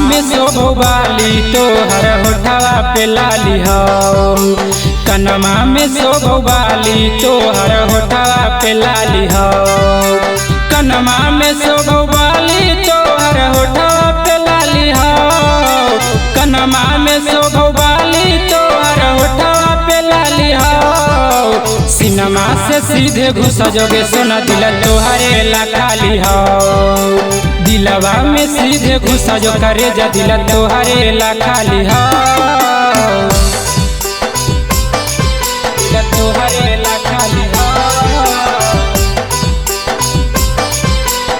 में शोभो बाली तोहर होठवा पे लाली हो। कनमा में शोभो बाली तोहर होठवा पे लाली हो। कनमा में शोभो बाली तोहर होठवा पे लाली हो। कनमा में शोभो बाली तोहर होठवा पे लाली हो। सिनेमा से सीधे घुस जोगे सोना दिल तोहरे ला खाली हो। दिलवा में सीधे घुस जो करे जा दिल तोहरे ला खाली हो। दिल तोहरे ला खाली हो।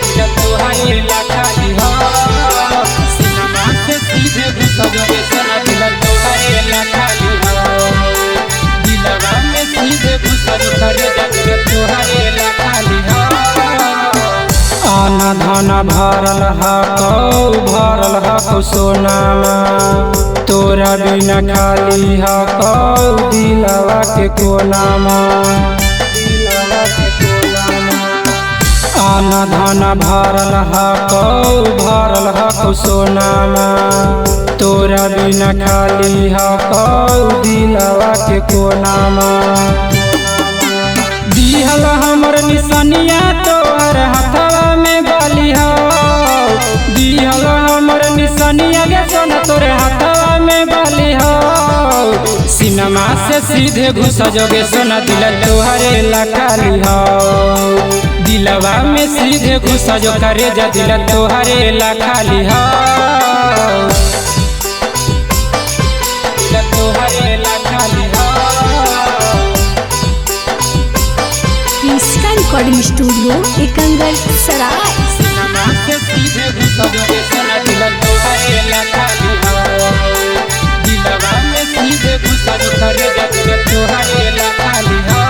दिल तोहरे ला खाली हो। सिनेमा से सीधे घुस जोगे सोना दिल तोहरे ला खाली हो। दिलवा में सीधे घुस जो करे जा दिल तोहरे ला खाली हो। आना धन भरल हकौ भरल हकौ सोनामा तोरा बिना खाली हकौ दिलवा के कोनामा। आना धन भरल हकौ भरल हकौ सोनामा तोरा बिना खाली हकौ दिलवा के कोनामा। दिहल हमर निशानिया तोहर हाथवा में बाली हो। दिहल हमर निशानिया गे सोना तोरे हाथवा में बाली हो। सिनेमा से सीधे घुस जोगे सोना दिल तोहरे ला खाली हो। दिलवा में सीधे घुस जो करे जा दिल तोहरे ला खाली हो। दिल तोहरे ला खाली हो। इसका रिकॉर्डिंग स्टूडियो एकंगल सराय। सिनेमा से सीधे घुस जोगे सोना दिल तोहरे ला खाली हो। दिलवा में सीधे घुस जो करे जा दिल तोहरे ला खाली हो।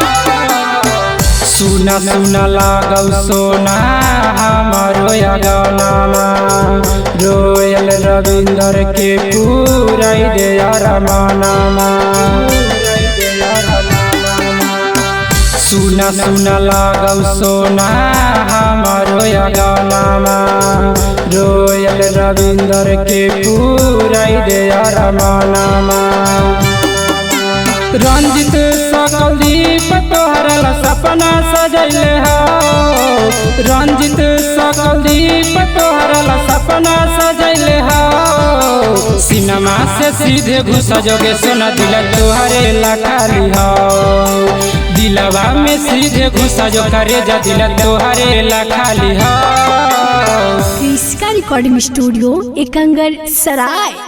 सुना सुना लागौ सोना हमारो अगनामा रोयल रविंदर के पूराई दे रमानामा। सुना सुना लागौ सोना हमारो अगनामा रोयल रविंदर के पूराई दे रमानामा। रंजित सकल दीप तोहरा ला सपना सजैले हो। रंजित सकल दीप तोहरा ला सपना सजैले हो। सिनेमा से सीधे घुस जोगे सोना दिल तोहरे ला खाली हो। दिलवा में सीधे घुस जो करे जा दिल तोहरे ला खाली हो। इसका रिकॉर्डिंग स्टूडियो एकंगल सराय।